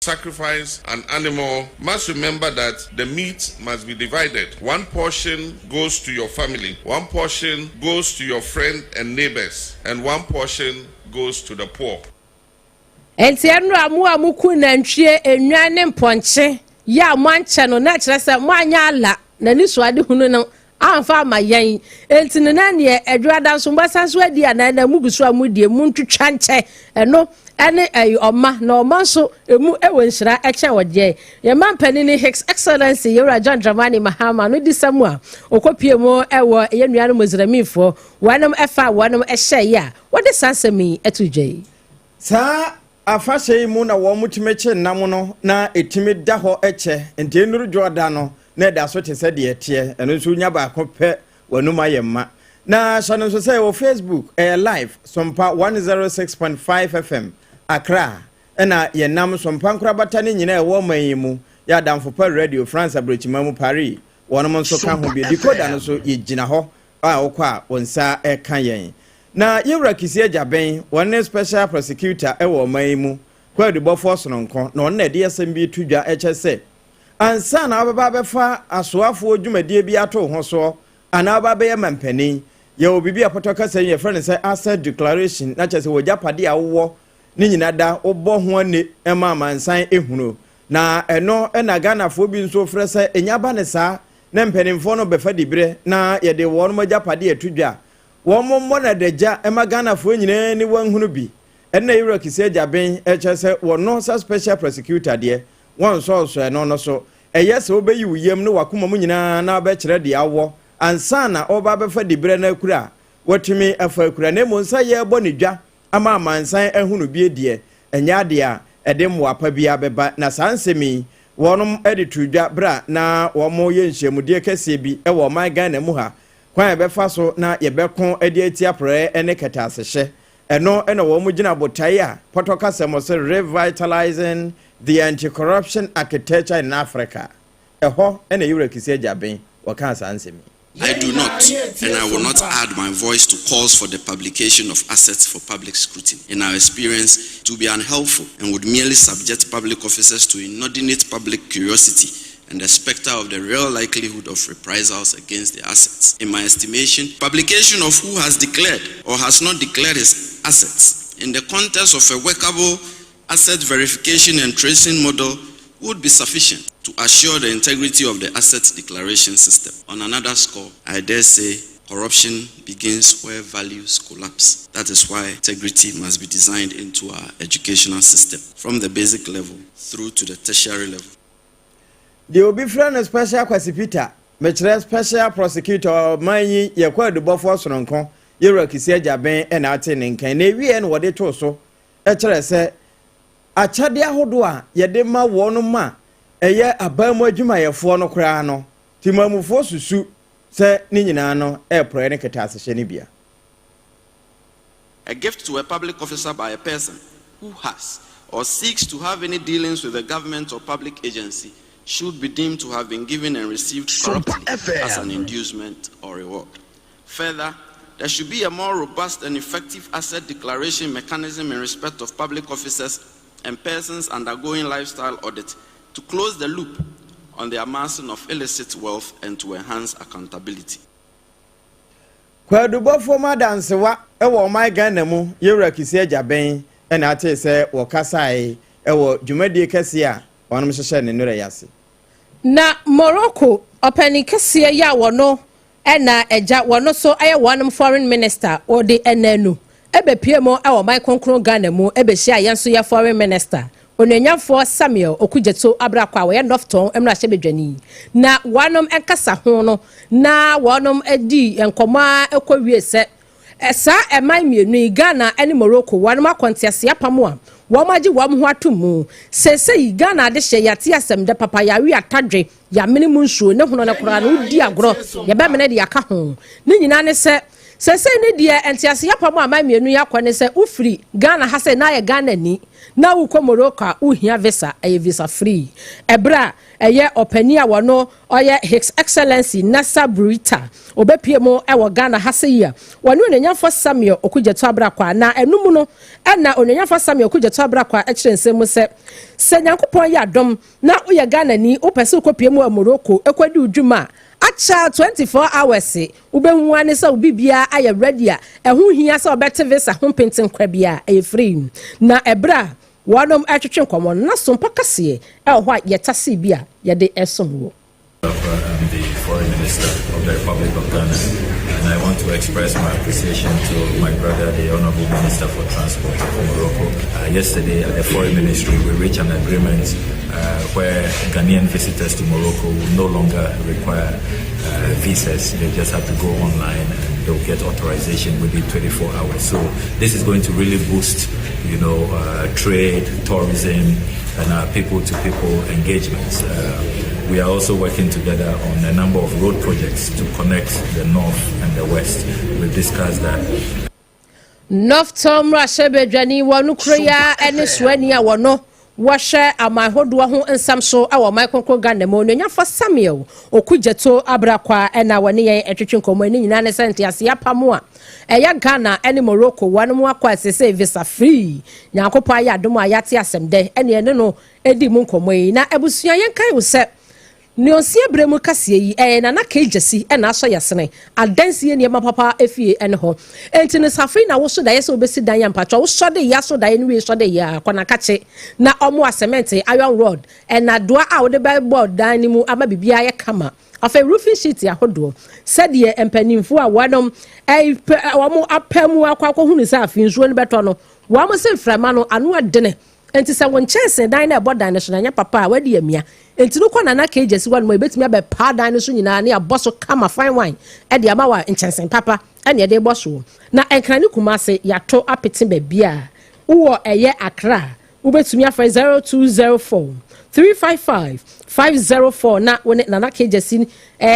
Sacrifice an animal must remember that the meat must be divided. One portion goes to your family, one portion goes to your friend and neighbors, and one portion goes to the poor. Enti ɛno a mo a moku nantwie, nnwan ne mpɔnkye yɛ a moankyɛ no, na kyerɛ sɛ moanyɛ Allah n'ani so ade hunu no amfa ama yɛn. Enti no na neɛ Adwuada nso mobɛsan so adi anaa na mugu so a mudie, muntwitwa nkyɛ. Ɛno ɛne ɛyɛ ɔma na ɔma nso emu ɛwɔ nhyira ɛkyɛn ɔgyeɛ. Yɛn mpanin ne His Excellency Yɛwura John Dramani Mahama no di sɛm a ɔkɔpie mu ɛwɔ ɛyɛ nuanom Muslimfoɔ wɔnom ɛfa wɔnom ɛhyɛ yi a wɔde saa nsɛm yi ɛto dwa yi. Saa afahyɛ yi mu na wɔn tumi kye nam no na ɛtumi da hɔ kyɛ, nti nnuru Dwoada no na ɛda so te sɛ deɛ ɛteɛ. Ɛno nso nya baako pɛ, w'anum ayɛ mma. Na hyɛ no nso sɛ ɛwɔ Facebook, ɛyɛ live, Sompa 106.5 FM Accra, ɛna yɛnam Sompa nkorabata no nyinaa ɛwɔ ɔman yi mu. Yɛ Adamfo Pa Radio France aburokyima mu Paris, wɔnom nso ka ho bi. Decoder no so yɛgyina hɔ a wokɔ a wɔn nsa ɛka yɛn. Na yɛwura Kissi Agyebeng, wɔn ne special prosecutor ɛwɔ ɔman yi mu, kwadubɔfoɔ sononko, na ɔno na ɛde asɛm bi to dwa ɛkyɛ sɛ ansa na wabɛba abɛfa asoafoɔ dwumadie bi ato ho soɔ anaa waba bɛyɛ mampanin, yɛwɔ biribi a pɔtɔ kasa yi yɛfrɛ no sɛ asset declaration, na kyerɛ sɛ wɔgyapade a wowɔ ne nyina da wobɔ ho ani ma amansan ehunu. Na ɛno ɛna Ghanafoɔ bi nso frɛ sɛ ɛnya ba ne saa na mpanimfoɔ no bɛfa diberɛ na yɛde wɔn agyapade ato dwa, wɔn mmɔ no adagya ma Ghanafoɔ nyinaa ni wɔn hunu bi. Ɛnna yɛwura Kissi Agyebeng ɛkyerɛ sɛ wɔno sɛ special prosecutor deɛ, wɔnsɔɔsɔ ɛno no so. Ɛyɛ sɛ wobɛyi wo yam ne wakoma mu nyinaa na wobɛkyerɛ deɛ awɔ ansa na ɔba bɛfa diberɛ no akura a watumi afa akura, na mmom sɛ yɛrebɔ ne dwa ama amansan ahunu bie deɛ, ɛnyɛ adeɛ a ɛde mmoa pa biara bɛba. Na saa nsɛm yi wɔnom de to dwa berɛ a na wɔn yɛ nhyiamudie kɛseɛ bi wɔ ɔman Ghana mu ha, kwan a yɛbɛfa so na yɛbɛko de atia porɔeɛ ne kɛtɛasehyɛ. Ɛno ɛna wɔn gyina botae a pɔtɔ kasa mu sɛ Revitalizing the Anti-Corruption Architecture in Africa. Ɛhɔ ɛna yɛwura Kissi Agyebeng wɔkaa saa nsɛm yi. I do not, and I will not add my voice to calls for the publication of assets for public scrutiny. In our experience, it would be unhelpful and would merely subject public officers to inordinate public curiosity and the specter of the real likelihood of reprisals against the assets. In my estimation, publication of who has declared or has not declared his assets in the context of a workable asset verification and tracing model would be sufficient to assure the integrity of the asset declaration system. On another score, I dare say corruption begins where values collapse. That is why integrity must be designed into our educational system, from the basic level through to the tertiary level. Deɛ obi frɛ no Special Kwasi Peter, mekyerɛ special prosecutor ɔman yi, yɛkɔ adubɔfoɔ sononko, yɛwura Kissi Agyebeng ɛna ate ne nkan na ewie no wɔde too so ɛkyerɛ sɛ akyɛdeɛ ahodoɔ a yɛde ma wɔn ma ɛyɛ aban mu adwumayɛfoɔ no koraa no, timamufoɔ susu sɛ ne nyinaa no ɛɛporɔɛ ne kɛtɛasehyɛ no bia. A gift to a public officer by a person who has or seeks to have any dealings with a government or public agency should be deemed to have been given and received corruptly as an inducement or reward. Further, there should be a more robust and effective asset declaration mechanism in respect of public officers and persons undergoing lifestyle audit to close the loop on the amassing of illicit wealth and to enhance accountability. Kwadubɔfoɔ mu adansewa wɔ ɔman Ghana mu, yɛwura Kissi Agyebeng ɛna ate sɛ wɔkasae ɛwɔ dwumadie kɛseɛ a wɔnom hyehyɛ ne nnora yi ase. Na Morocco ɔpanin kɛseɛ yi a wɔno ɛna agya wɔno so ɛyɛ wɔnom foreign minister, wɔde ɛnanu ɛbɛpie mu ɛwɔ ɔman kronkron Ghana mu, ɛbɛhyia yɛn nso yɛ foreign minister, Onuonyamfoɔ Samuel Okudzeto Ablakwa a wɔyɛ North Tongu mmarahyɛbadwani. Na wɔnom nkasa ho no na wɔnom di nkɔmɔ a ɛkɔ wie sɛ saa ɛman mmienu yi, Ghana ne Morocco, wɔnom akɔntease apam a wɔn agye wɔn ho ato mu. Seesei Ghana ade hyɛ yɛate asɛm dɛ papa, yɛawe atadwe, yɛamene mu nsuo ne hono no koraa no wodi agorɔ, yɛbɛmene de yɛaka ho. Ne nyinaa ne sɛ Sɛsɛi ne deɛ nteaseɛ apam a aman mmienu yi akɔ ne sɛ wofiri Ghana ha sɛ na ayɛ Ghana ni na wokɔ Morocco a wohia visa, ɛyɛ visa free. Ɛberɛ a ɛyɛ ɔpanin a wɔno ɔyɛ His Excellency Nasser Bourita ɔbɛpue mu wɔ Ghana ha sɛ yi a wɔne Onuonyamfoɔ Samuel Okudzeto Abrah na ɛno mu no ɛna Onuonyamfoɔ Samuel Okudzeto Abrah kyerɛ nsɛm mu sɛ sɛ Nyankopɔn yɛ adom na woyɛ Ghanani wopɛ sɛ wokɔpue mu wɔ Morocco kɔdi wo dwuma a akyɛ 24 hours wobɛhu ara ne sɛ wo biribiara ayɛ ready a ɛho hia sɛ wɔbɛte visa ho mpentenkwa biara, ɛyɛ free. Na ɛberɛ a wɔnom ɛretwetwe nkɔmmɔ no, na sompa kaseɛ ɛwɔ hɔ a yɛtasee bi a yɛde ɛresom wo. I'm the Foreign Minister of the Republic of Ghana, and I want to express my appreciation to my brother, the Honorable Minister for Transport of Morocco. Yesterday at the Foreign Ministry, we reached an agreement where Ghanaian visitors to Morocco will no longer require visas. They just have to go online and they'll get authorization within 24 hours. So this is going to really boost trade, tourism, and our people-to-people engagements. We are also working together on a number of road projects to connect the north and the west. We've discussed that. North Tongu mmarahyɛbadwani wɔ no kuro yi a ne soani a wɔno wɔhwɛ aman ahodoɔ ho nsɛm so wɔ ɔman kronkron Ghana mu, Onuonyamfo Samuel Okudzeto Ablakwa, ɛna wɔne yɛn atwitwi nkɔmmɔ. Ne nyinaa ne sɛ nteaseɛ apam a ɛyɛ Ghana ne Morocco wɔn mu akɔ asese visa free. Nyankopɔn ayɛ adom a yɛate asɛm dɛ ɛne ɛne no edi mu nkɔmmɔ yi. Na abusua, yɛn kae wo sɛ nneɔnsia berɛ mu kaseɛ yi ɛyɛ Nana Kegyesi ɛna asɔ yɛsene adansie nneɛma papa efie ɛne hɔ. Enti ne safei na woso daeɛ sɛ wobɛsi dan yɛ mpatwa wosɔ de yɛ aso daeɛ no wie sɔ de yɛ akɔnakakye na ɔmo a cement, iron rod, ɛnadoa a wode bɛbɔ dan no mu ama biribiara yɛ kama. Afei roofing sheet ahodoɔ, sɛdeɛ mpanimfoɔ a wɔnom ɛpɛ wɔn apɛ mu akɔ akɔhunu sɛ afei nsuo no bɛtɔ no, wɔn sɛ mframa no ano adene, nti sɛ wɔn nkyɛnse dan na ɛbɔ dan no so na nyɛ papa a wɔadi amia, nti no kɔ Nana Kegye si hɔ nom, ebetumi abɛpaa dan no so nyinaa ne abɔ so kama fine wine ɛde ama wa nkyɛnse papa ɛne ɛde bɔ so. Na Nkran ne Kumase yɛato apete baabi a wowɔ. Ɛyɛ Accra, wobɛtumi afrɛ 0204 355 504 na wɔne Nana Kegye si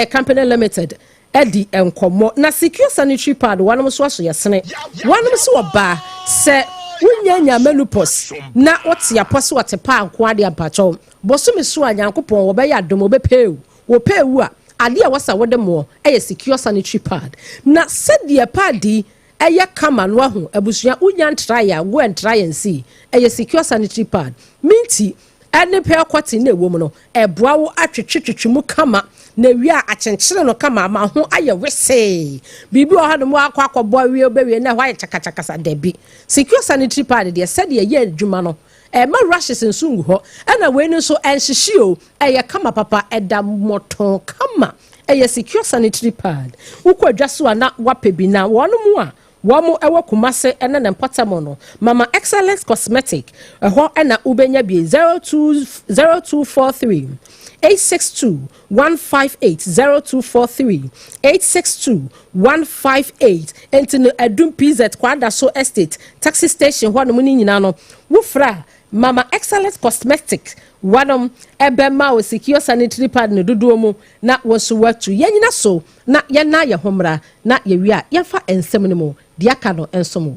Company Limited ɛdi nkɔmmɔ. Na Secure Sanitary Pad, wɔnom nso aso yɛsene wɔnom nso ɔbaa sɛ wonya nya menopause na wote apɔ so wɔte paa nko adeɛ mpakyɛw bosome so a Nyankopɔn wɔbɛyɛ adom wɔbɛpɛɛwu wɔpɛɛwu a adeɛ a wɔsa wode moɔ ɛyɛ Secure Sanitary Pad. Na sɛdeɛ pad yi ɛyɛ kama no aho abusua, wonya ntraeɛ a go and try and see. Ɛyɛ Secure Sanitary Pad minti ɛne pɛ cotton na ɛwɔ mu no, ɛboa wo atwetwetwetwe mu kama na ewie a akyenkyere no kama ama ho ayɛ wesee. Biribi wɔ hɔ nom akɔ akɔbɔ awie bɛwie na ɛhɔ ayɛ kyakakyakasa dabi. Secure Sanitary Pad deɛ, sɛdeɛ ɛyɛ adwuma no, ɛma rashes nso ngu hɔ, ɛna wei no nso ɛnhyehye o, ɛyɛ kama papa, ɛda mmɔtɔn kama. Ɛyɛ Secure Sanitary Pad. Wokɔ adwa so a na wapɛ bi. Na wɔn mu a wɔn ɛwɔ Kumase ɛne ne mpɔtam no, Mama Excellence Cosmetic ɛhɔ ɛna wobɛnya bi. 02 0243 862 158, 0243 862 158. Nti no Adum PZ Kwada so Estate taxi station hɔ nom ne nyinaa no, wofra Mama Excellence Cosmetic, wanom ɛbɛma o Secure Sanitary Pad no dodoɔ mu na wɔn nso watu. Yɛn nyina so na yɛn yɛn ho mmra na yɛwie a yɛmfa nsɛm no mu deɛ aka no nso mu.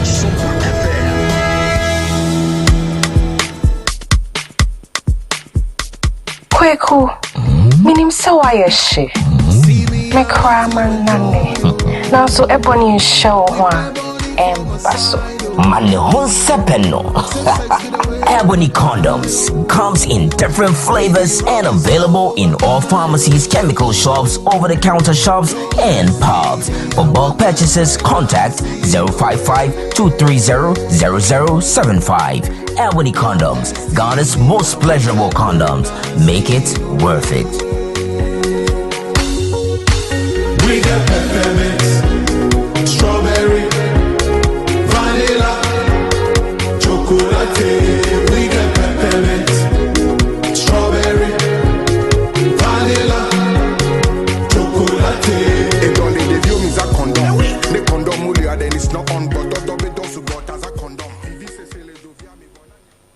Super FM. Kweku, minim sɛ woayɛ hye. Me koraa mannane. Nanso ɛbɔ ne nhyɛ wo ho a, ɛmba so. Ma ne ho nsɛpɛ no. Ebony Condoms comes in different flavors and available in all pharmacies, chemical shops, over-the-counter shops, and pubs. For bulk purchases, contact 055 230 0075. Ebony Condoms, Ghana's most pleasurable condoms. Make it worth it. We get peppermint, strawberry, vanilla, chocolate. We get peppermint, strawberry, vanilla, chocolate. Edɔle ɖeviwo mi za condom ne condom mu lia then it's not on but dɔdɔ be dɔ sugbɔ ta za condom vivi sese le dovia mi bɔ.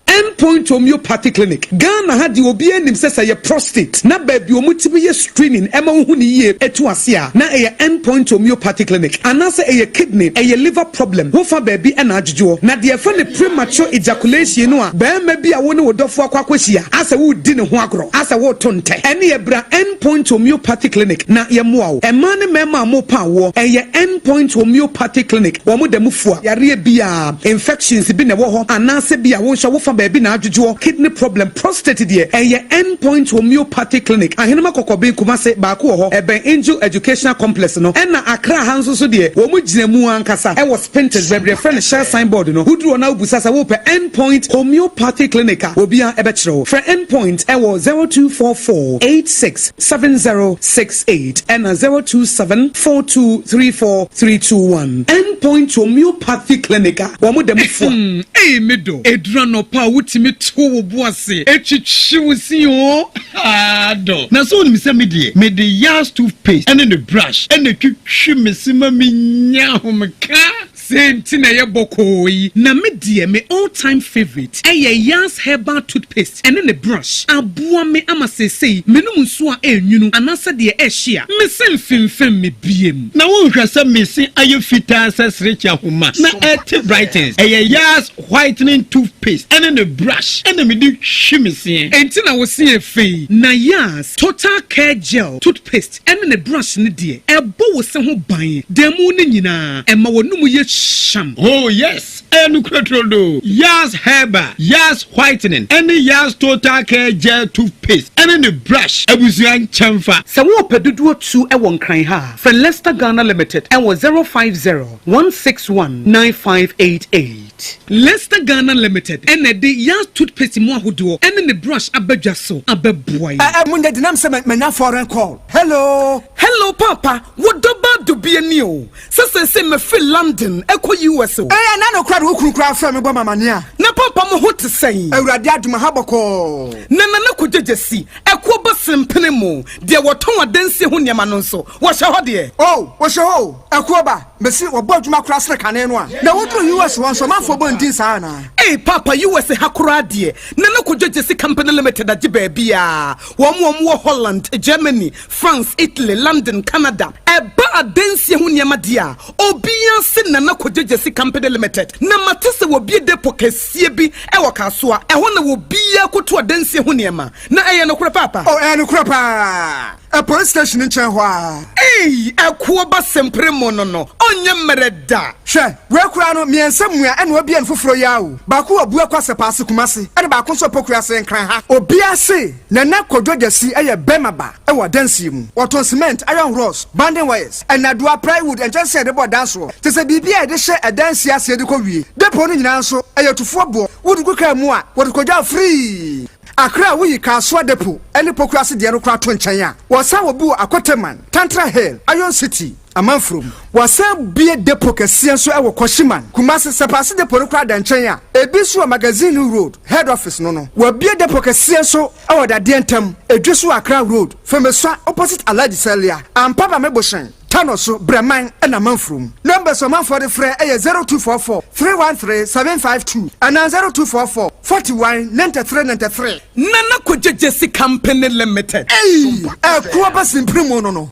Endpoint. Point Homeopathy Clinic, Ghana ha deɛ obiara nim sɛ sɛ ɛyɛ prostate na baabi a wɔtumi yɛ screening ɛma wohu no yie ɛtu ase a na ɛyɛ End Point Homeopathy Clinic anaasɛ ɛyɛ kidney, ɛyɛ liver problem wofa baabi ɛna adwodwoɔ. Na deɛ yɛfrɛ no premature ejaculation no a barima bi a wo ne wo dɔfoɔ akɔ akɔhyia asɛ woredi ne ho agorɔ asɛ woreto ntɛ ɛne bra End Point Homeopathy Clinic na yɛmmoa wo. Mmaa ne mmarima a mopa awoɔ ɛyɛ End Point Homeopathy Clinic wɔn da mu fua yareɛ biara, infections bi na ɛwɔ hɔ anaasɛ bi a wo nso wofa baabi na adwodwoɔ, kidney problem, prostate deɛ ɛyɛ End Point Homeopathy Clinic, Ahenema Kɔkɔben, Kumasi, baako wɔ hɔ ɛbɛn Angel Educational Complex no, ɛna Accra ha nso so deɛ wɔn gyina mu ankasa ɛwɔ Spintex baabi yɛfrɛ no Shell sign board no, woduru hɔ na wobisa sɛ wopɛ End Point Homeopathy Clinic a obiara ɛbɛkyerɛ wo. Frɛ End Point ɛwɔ 0244 86 7068 ɛna 027 4234 321. End Point Homeopathy Clinic a wɔn da mu fua. Ei me dɔ, ɛduru anɔpa a wotumi to wo bo ase twitwi wo se oo, haa dɔ. Na sɛ wonim sɛ me deɛ, mede Yas toothpaste ne ne brush na ɛtwitwi me se ma menya ahomeka. Sei nti na ɛyɛ bɔkɔɔ yi. Na me deɛ me all time favourite ɛyɛ Yas herbal toothpaste ɛne ne brush. Aboa me ama seesei menom nsuo a ɛnwunu anaasɛ deɛ ɛhye a, me se mfemfem me biem. Na wonhwɛ sɛ me se ayɛ fitaa sɛ serekye ahoma na ɛte brightens. Ɛyɛ Yas whitening toothpaste ɛne ne brush ɛna mede twi me seɛ. Enti na wo se yɛ fɛ yi. Na Yas total care gel toothpaste ɛne ne brush no deɛ, ɛbɔ wo se ho ban da mu no nyinaa, ɛma w'anomu yɛ hyam. Oh yes, ɛyɛ nokorɛ turodoo. Yas Herbal, Yas Whitening, ɛne Yas Total Care Gel Toothpaste ɛne ne brush abusua nkyɛnfa. Sɛ worepɛ dodoɔ tu wɔ Nkran ha a, frɛ Lester Ghana Limited wɔ 050 161 9588. Lester Ghana Limited na ɛde Yas Toothpaste mu ahodoɔ ne ne brush aba dwa so abɛboa yɛn. Ɛ ɛ munya dinam sɛ manya foreign call. Hello. Hello paapa, wo dɔ ba dubia ni o, sɛ seesei mafiri London kɔ US o. Ɛɛ ɛna no koraa de wo kunu koraa frɛ me bɔ me amaneɛ a. Na paapa mo ho te sɛn? Awurade adom aha bɔkɔɔ. Na Nana Kwadwo Gyasi, ɛkoɔ ba sempene mo, deɛ wɔtɔn adansie ho nneɛma no nso, wɔhyɛ hɔ deɛ? Oh, wɔhyɛ hɔ o, ɛkoɔ ba. Mese wɔbɔ adwuma koraa sene kane no a. Na woduru US hɔ nso ɔmanfoɔ bɔ ndin saa anaa? Ei paapa US ha koraa deɛ Nana Kojo Gyasi Company Limited agye baabiaa, wɔn a wɔn wɔ Holland, Germany, France, Italy, London, Canada. Ɛba adansie ho nneɛma deɛ a, obiaa se Nana Kojo Gyasi Company Limited. Na mate sɛ wɔbue depot kɛseɛ bi wɔ Kasoa, ɛhɔ na obiaa kɔtu adansie ho nneɛma. Na ɛyɛ nokorɛ paapa? Oh ɛyɛ nokorɛ paa. Ɛ police station nkyɛn hɔ ara. Ei ɛkoɔ ba sempere mo no no ɔnyɛ mmerɛ da. Hwɛ, wei koraa no, mmiɛnsa mua ɛna wabue no foforɔ yi ara o. Baako wɔ Buakwa Sɛpaase Kumasi ɛna baako nso wɔ Pokuase Nkran ha. Obiara se Nana Kwadwo Gyasi yɛ bɛrima ba wɔ adansie mu. Wɔtɔn cement, iron rods, banding wires, nnadewa, plywood, nkyɛnsee a yɛde bɔ dan soɔ, kyerɛ sɛ biribi a yɛde hyɛ adansie aseɛ de kɔ wie. Depot no nyinaa nso, ɛyɛ tufoɔ boɔ. Wode gu kaa mu a, wɔde kɔdwa wo free. Accra a woyi Kasoa Depot ne Pokuase deɛ no koraa to nkyɛn a, wɔsan wɔ bi wɔ Akoteman, Tantra Hill, Iron City, Amanfurom. Wɔasan bue depot kɛseɛ nso wɔ Kwashiman, Kumasi. Sɛpaase depot no koraa da nkyɛn a, ebi nso wɔ Magazine Road, Head Office no no. Wɔabue depot kɛseɛ nso wɔ Dadeɛ Ntam, Edweso Accra Road, Femesua opposite Alhaji Salia, Ampaba Mebohyɛn. Tano so, Brɛman na Manfurom. Numbers a ɔmanfoɔ de frɛ yɛ 0244 313 752 anaa 0244 41 93 93. Nana Kwadwo Gyasi Company Limited. Ei! Ɛko aba simpiri mu no no.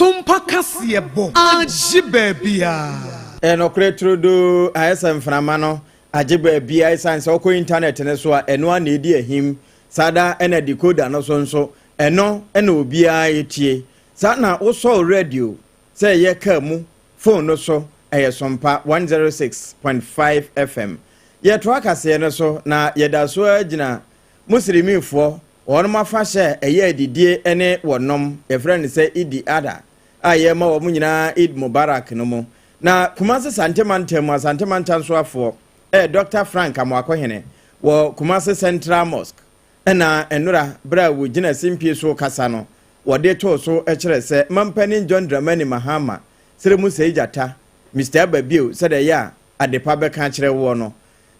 Sompa kaseɛbɔ agye baabiara. Ɛyɛ nokorɛ turodoo, ayɛ sɛ mframa no agye baabiara ɛsiane sɛ wokɔ intanɛt no so a ɛno ara na ɛdi ahim. Saa da na decoder no so nso ɛno na obiara tie. Saa na wosɔɔ radio sɛ ɛyɛ kaa mu, phone no so, ɛyɛ Sompa 106.5 FM. Yɛtoa kaseɛ no so na yɛda so ara gyina Muslimifoɔ wɔnom afahyɛ a ɛyɛ adidie ne wɔnom, yɛfrɛ no sɛ Idi Adha, a yɛrema wɔn nyinaa Eid Mubarak no mu. Na Kumasi Sante Mantam mu Asante Mantam soafoɔ ɛyɛ Dɔkta Frank Amoakohene wɔ Kumasi Central Mosque ɛna nnora berɛ a wɔgyina simpie so rekasa no wɔde too so kyerɛ sɛ Mampanin John Dramani Mahama srɛ mu sɛe gyata, Mister aba bio sɛdeɛ ɛyɛ a adepa bɛka akyerɛ woɔ no.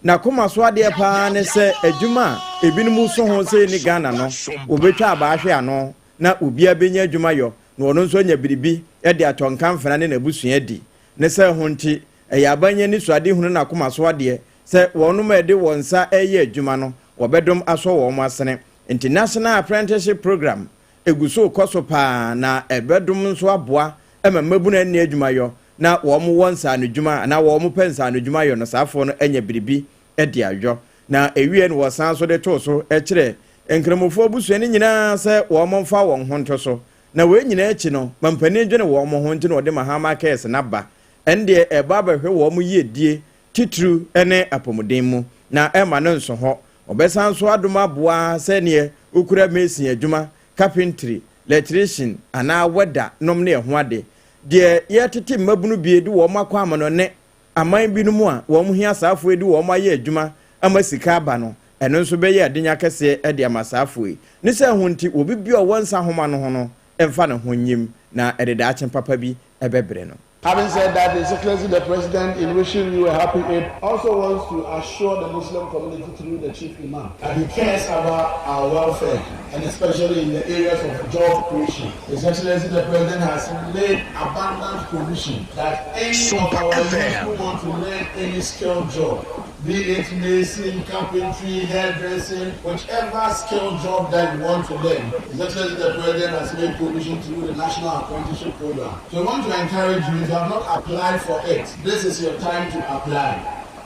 N'akoma so adeɛ paa ne sɛ adwuma a ebinom so ho sɛ ɛni Ghana no, wɔbɛtwa abaa ahwe ano na obiara bɛnya adwuma yɔ na ɔno nso anya biribi de atɔ nkamfena ne n'abusua adi. Ne sɛ ho nti, ɛyɛ aban anisoadehunu ne n'akoma so adeɛ sɛ wɔnom a ɛde wɔn nsa reyɛ adwuma no, wɔbɛdom asɔ wɔn asene. Nti National Apprenticeship Programme egu so rekɔ so paa na ɛbɛdom nso aboa ma mmabunu a ɛnni adwuma yɔ na wɔn wɔ nsaanodwuma anaa wɔn pɛ nsaanodwuma yɔ no saafoɔ no anya biribi de ayɔ. Na ɛwiee no wɔsan nso de too so kyerɛɛ Nkramofoɔ abusua no nyinaa sɛ wɔn mfa wɔn ho nto so. Na wei nyinaa akyi no mampanin dwene wɔn ho nti na ɔde Mahama Cares no aba. Ɛndeɛ ɛreba abɛhwɛ wɔn yiedie titiriw ne apɔmuden mu na ɛmma no nso hɔ. Ɔbɛsan nso adom aboa sɛdeɛ wokura mason adwuma, carpentry, lectrician anaa wɛda nom ne ɛho ade. Deɛ yɛretete mmabunu bie de wɔn akɔ amanɔne aman binom a wɔn hia saafoɔ yi de wɔn ayɛ adwuma ama sika aba no, ɛno nso bɛyɛ adenya kɛseɛ de ama saafoɔ yi. Ne sɛ ɛho nti, obi biara a ɔwɔ nsa nhoma no ho no mfa ne ho nnyim na ɛde daakye papa bi bɛbrɛ no. Having said that, His Excellency the President, in wishing you a happy Eid, also wants to assure the Muslim community through the Chief Imam that he cares about our welfare and especially in the areas of job creation. His Excellency the President has made abundant provision that any of our youth who want to learn any skilled job, be it mason, carpentry, hairdressing, whichever skilled job that you want to learn, His Excellency the President has made provision through the National Apprenticeship Program. So we want to encourage you, if you have not applied for it, this is your time to apply.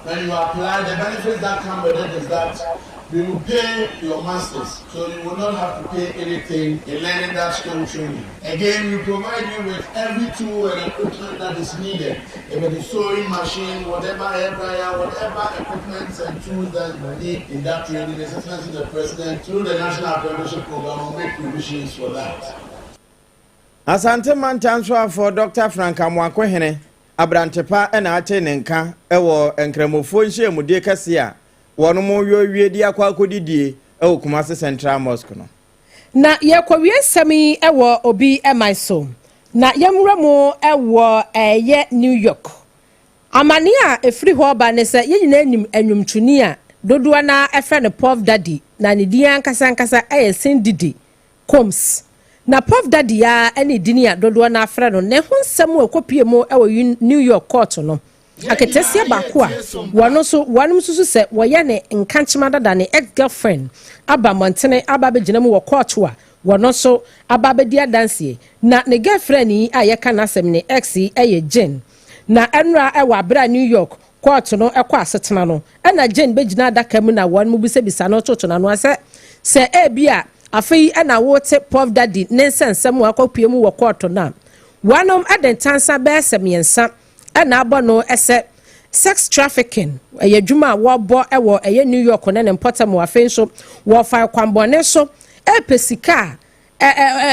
When you apply, the benefits that come with it is that we will pay your masters, so you will not have to pay anything in learning that skill training. Again, we provide you with every tool and equipment that is needed. If it is sewing machine, whatever hair dryer, whatever equipment and tools that you need in that training, His Excellency the President, through the National Apprenticeship Program, will make provisions for that. Asante Mantam soafoɔ Dɔkta Frank Amoakohene Abrantepa na ate ne nka wɔ Nkramofoɔ nhyiamudie kɛseɛ a wɔnom rewie de akɔ akɔdidie wɔ Kumasi Central Mosque no. Na yɛrekɔwie nsɛm yi wɔ obi man so, na yɛmmra mu wɔ ɛyɛ New York. Amaneɛ a ɛfiri hɔ reba ne sɛ yɛn nyinaa nim nnwomtoni a dodoɔ no ara frɛ no Puff Daddy, na ne din ankasa ankasa yɛ Sin Diddy Combs. Na Puff Daddy ara ne din a dodoɔ no ara frɛ no. Ne ho nsɛm a ɛkɔpue mu wɔ New York kɔɔto no, aketesia baako a wɔn nso wɔnom susu sɛ wɔyɛ ne nkankyema dada, ne ex-girlfriend, aba mmɔntene aba abɛgyina mu wɔ kɔɔto a wɔn nso aba abɛdi adanseɛ. Na ne girlfriend yi a yɛka n'asɛm, ne ex yi yɛ Jane. Na ɛnora wɔ abere a New York kɔɔto no kɔ asetena no, ɛna Jane bɛgyina adaka mu na wɔn bisabisa no toto n'ano sɛ, sɛ ebi a afei ɛna wote Puff Daddy ne nsɛnsɛm a akɔpue mu wɔ kɔɔto no a, wɔnom de ntansa bɛyɛ sɛ mmiɛnsa ɛna abɔ no sɛ sex trafficking, ɛyɛ adwuma a wɔbɔ wɔ ɛyɛ New York ne ne mpɔtam. Afei nso wɔfa kwanbɔne so ɛpɛ sika a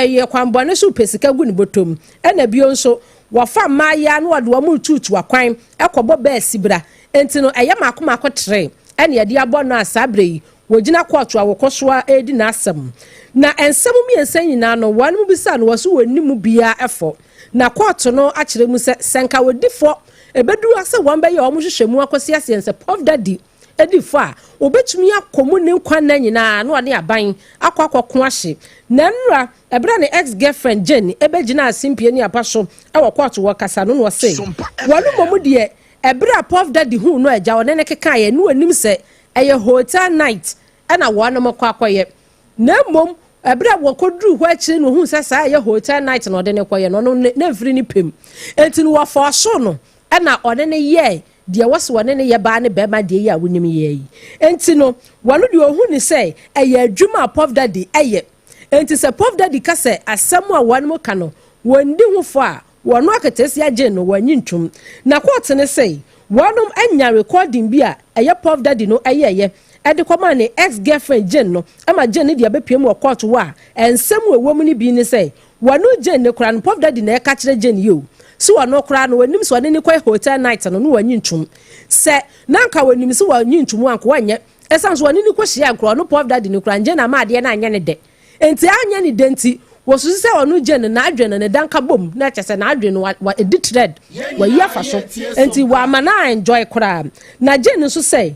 ɛyɛ kwanbɔne so pɛ sika gu ne bɔtɔm, ɛna bio nso wɔfa mmaayea na wɔde wɔn retutu akwan ɛkɔbɔ bɛɛ bra. Nti no ɛyɛ mako mako tere ɛna yɛde abɔ no a saa bere yi wɔgyina kɔɔto a wɔkɔ so a ɛredi n'asɛm. Na nsɛm mmiɛnsa nyinaa no, wɔn mu bisa no wɔ so wɔn anim biara ɛfɔ, na kɔɔto no akyerɛ mu sɛ sɛ nka wɔdi fɔ ebeduru sɛ wɔn bɛyɛ wɔn hwehwɛ mu akɔsi aseɛ sɛ Puff Daddy edi fɔ a, obetumi akɔ mu ne nkwa nna nyinaa na ɔne aban akɔ akɔko ahye. Na nnura ɛberɛ ne ex girlfriend Jane ebɛgyina asempie ne apa so ɛwɔ kɔɔto wɔ kasa no, na ɔse wɔn mmom deɛ, ɛberɛ a Puff Daddy hu no agya ɔne ne keka yɛ no, anim sɛ ɛyɛ hotel night ɛna wɔn kɔ akɔyɛ, na mmom ɛberɛ a wɔkɔduru hɔ akyire no, ohun sɛ saa ɛyɛ hotel night na ɔde ne kɔyɛ no, ɔno ne mfiri ne pɛm, eti no wɔfɔ so no ɛna ɔne ne yɛ deɛ wɔsi wɔne ne yɛ baa ne bɛrima deɛ yi a wonim yɛ yi. Nti no wɔn deɛ, ohun ne sɛ ɛyɛ adwuma a Puff Daddy ɛyɛ, nti sɛ Puff Daddy ka sɛ asɛm a wɔn mo ka no wɔn di ho fɔ a, wɔn aketesia gye no wɔn anyi ntum. Na kɔɔto ne sɛ wɔnom anya recording bi a ɛyɛ Puff Daddy no ɛyɛɛyɛ ɛde kɔma ne ex girlfriend Jane no, ɛma Jane ne deɛ bɛpie mu wɔ kɔɔto hɔ a nsɛm wɔ ɛwɔ mu no bi ne sɛ wɔno Jane ne koraa no, Puff Daddy na ɛka kyerɛ Jane yi o si wɔno koraa no wɔnim sɛ ɔne ne kɔ hotel night no no wɔnyi ntum, sɛ na nka wɔnim sɛ wɔnyi ntum anka wɔnyɛ, ɛsiane so wɔne ne kɔ hyia nkorɔ ɔno Puff Daddy ne koraa Jane ama adeɛ no anyɛ ne dɛ, nti anyɛ ne dɛ nti wɔsusu sɛ ɔno Jane no n'adwene no ne danka bom na ɛkyɛ sɛ n'adwene no wa edi thread wɔyi afa so, nti wɔama na enjoy koraa. Na Jane nso sɛ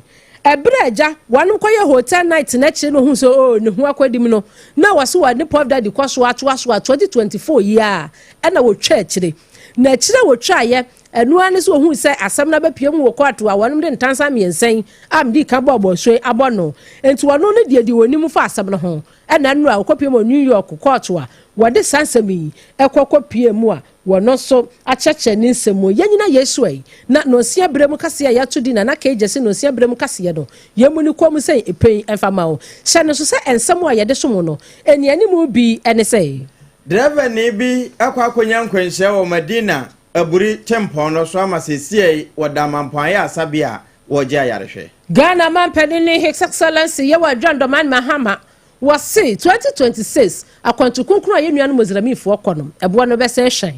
Ɛberɛ a agya wɔnom kɔyɛ hotel night no akyire no ohuu sɛ oh ne ho akɔdim no na wɔse wɔne Puff Daddy kɔ so atoa so a 2024 yi ara ɛna wɔtwa akyire. Na akyire a wɔtwaeɛ ɛno ara ne sɛ ohuu sɛ asɛm no abɛpue mu wɔ kɔɔto a wɔnom de ntansa mmiɛnsa yi a medii kan bɔɔ bɔɔso yi abɔ no. Enti wɔno no deɛ deɛ wɔnim fa asɛm no ho ɛna nnora a wɔkɔpue mu wɔ New York kɔɔto a wɔde saa nsɛm yi kɔ kɔpue mu a Wɔno nso akyerɛkyerɛ ne nsɛm mu. Yɛnyina yei so ɛ, na nonsia berɛ mu kaseɛ a yɛato din Nana Kay Gyasi Nonsia Berɛ Mu Kaseɛ no, yɛmmu no komm sɛ epɛn mfa mma wo. Hyɛ no nso sɛ nsɛm a yɛde som wo no, nnianimu bi ne sɛ. Drɛvani bi akɔ akɔnya nkwanhyia wɔ Madina Aburi tempɔn no so ama seesei wɔda Mampɔn Ayaresabea a wɔregye ayarehwɛ. Ghana Manpanin ne His Excellency Yewah John Dramani Mahama Wɔse 2026 akwantu kronkron a yɛn nuanom Mozlamifoɔ kɔ no, ɛboɔ no bɛsɛe hyɛn.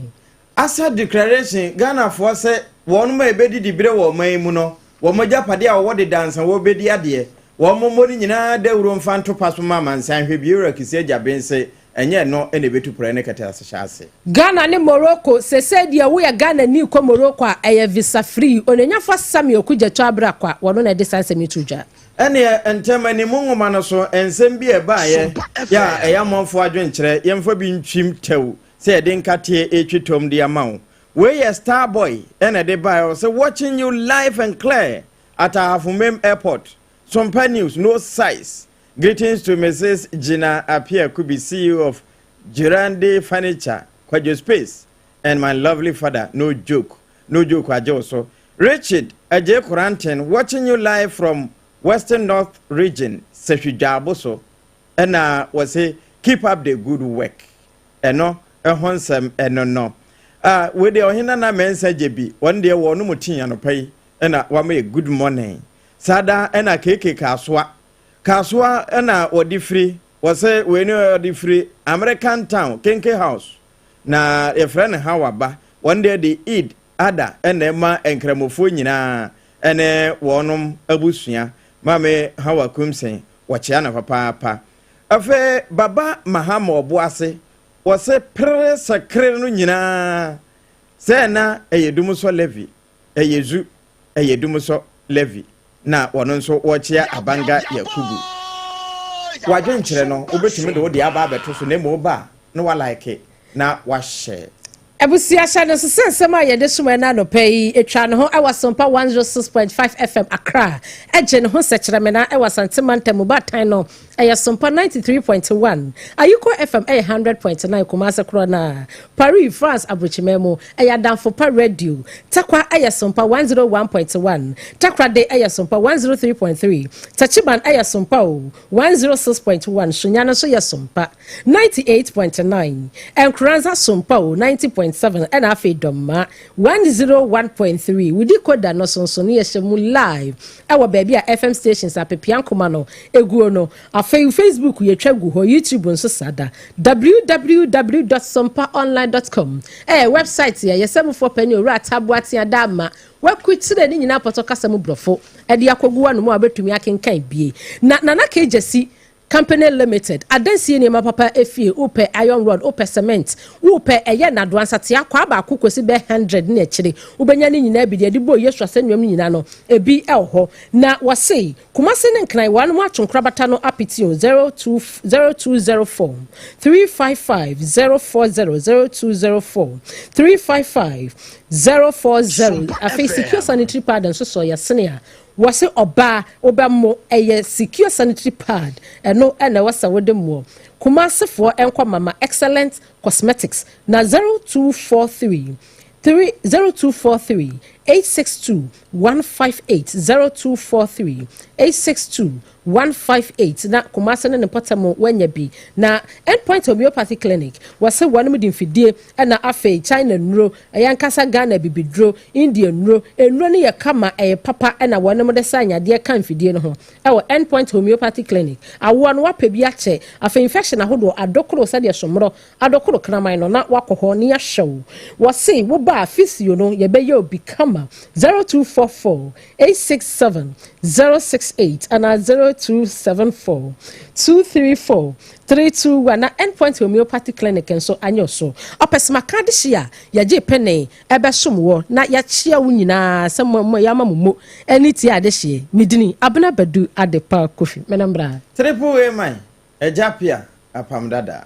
Asa Declaration, Ghanafoɔ sɛ wɔnom a ɛbɛdi diberɛ wɔ ɔman yi mu no, wɔn agyapadeɛ a wɔwɔ deda ansa wɔrebɛdi adeɛ, wɔn mmɔ no nyinaa dawuro mfa nto pa so mma amansan nhwɛ bi, Owura Kissi Agyabeng se ɛnyɛ ɛno na ɛbɛtu porɔeɛ ne kɛtɛasehyɛ ase. Ghana ne Morocco, Sesei deɛ woyɛ Ghanani kɔ Morocco a, ɛyɛ visa free. Onanyafo Samuel Okudzeto Abrah-Kwa, wɔno na ɛde saa nsɛm yi too dwa. Ɛnneɛ, ntɛm animu nwoma no so nsɛm bi a ɛbaeɛ yɛ a ɛyɛ amanfoɔ adwenkyerɛ, yɛmfa bi ntwim tɛw sɛ yɛde nkateɛ retwi tɔm de ama wo. Wei yɛ Star Boy na ɛde baeɛ, ɔse, Watching you live and clear at Ahafo-Mem Airport. Sompa News, no size. Greetings to Mrs. Gina Appiah Kubi, CEO of Girande Furniture, Kwadwo Space, and my lovely father, no joke. No joke, agye wo so. Richard Adjei Koranteng watching you live from Western North Region Sehwi Dwaabo so ɛna wɔse keep up the good work ɛno ɛho nsɛm ɛno no ah wei deɛ ɔhene Nana Mensah Gyebi wɔn deɛ wɔn mo tii anɔpa yi ɛna wama yɛ good morning saa da ɛna KK Kasoa Kasoa ɛna wɔde firi wɔse wei ne wɔde firi American Town Kenke House na yɛfrɛ no Hawa ba wɔn deɛ de Eid Ada na ɛma Nkramofoɔ nyinaa ne wɔnom abusua. Maame Hawa Kumsen, wɔkyea no papaapa. Afei Baba Mahama Ɔboase, wɔse pere sɛ kere no nyinaa sɛ na ɛyɛ Dumsɔ Levy, ɛyɛ zu, ɛyɛ Dumsɔ Levy na wɔno nso wɔkyea Abanga Yakubu. W'adwenkyerɛ no, wobɛtumi de wo deɛ aba abɛto so na mmom woba a na walike na wahyɛ. Abusua hyɛ no nso sɛ nsɛm a yɛde som ɛna anɔpa yi atwa ne ho wɔ Asɛmpa 106.5 FM Accra, ɛgye ne ho sɛkyerɛmena wɔ Asante Mantam mu baatan no ɛyɛ Sompa 93.1, Ayiko FM ɛyɛ 100.9 Kumase korɔ no ara, Paris, France aburokyiman mu ɛyɛ Adamfo Pa Radio, Tarkwa ɛyɛ Sompa 101.1, Takoradi ɛyɛ Sompa 103.3, Techiman ɛyɛ Sompa o 106.1, Sunyani nso yɛ Sompa. 98.9, Nkoranza Sompa o, 90.7 ɛna afei Dɔmma 101.3. Wo decoder no so nso no yɛhyɛ mu live ɛwɔ baabi a FM stations apepea nkoma no eguo no. Afei Facebook yɛtwa gu hɔ, YouTube nso saa da. www.sompaonline.com ɛyɛ website a yɛsɛmufoɔ panyin Owura Atta Boateng Adaama wakurukyire ne nyinaa pɔtɔ kasa mu borɔfo ɛde akɔgu hɔnom a wobɛtumi akenkan bie. Na Nana K. Gyasi Company Limited, adansie nneɛma papa efie, wopɛ iron rod, wopɛ cement, wopɛ ɛyɛ nnadoa, nsatea, kwaa baako kɔsi bɛyɛ hundred ne akyire, wobɛnya ne nyinaa bi, deɛ yɛde bɔɔ Yesu asɛnnuam no nyinaa no, ebi wɔ hɔ. Na wɔse, Kumasi ne Nkran, wɔanom ato nkorabata no apete o, 02 0204 355 040 0204 355 040. Afei Secure Sanitary Pad nso sɔ yɛsene a, Wɔse ɔbaa wobɛ mo ɛyɛ secure sanitary pad ɛno na ɛwɔ sɛ wode moɔ. Kumase foɔ nkɔ mama excellent cosmetics na 0243 3 0243 862 158 0243 862 158 na Kumase ne ne mpɔtam wanya bi. Na Endpoint Homeopathy Clinic wɔse wɔnom de mfidie ɛna afei China nnuro, ɛyɛ ankasa Ghana abibiduro, India nnuro, nnuro no yɛ kama, ɛyɛ papa ɛna wɔnom de sa nyadeɛ ka mfidie no ho ɛwɔ End Point Homeopathy Clinic. Awoɔ no wapɛ bi akyɛ, afei infection ahodoɔ, adokoro sɛdeɛ somorɔ, adokoro kraman no na wakɔ hɔ ne yɛahwɛ wo. Wɔse wo ba a physio no yɛbɛyɛ wo bi kama. ama 0244 867 068 anaa 0274 234 321. Na Endpoint Homeopathy Clinic nso anyɛ so ɔpɛsɛmaka de hye a yɛgye pene ɛbɛsom wɔ na yɛakyia wo nyinaa sɛ mo mo yɛama mo mo ɛne tie adehyeɛ. Medini Abena Badu Adepa Kofi mɛnambra. Triple A man, ɛgya pia apam dada.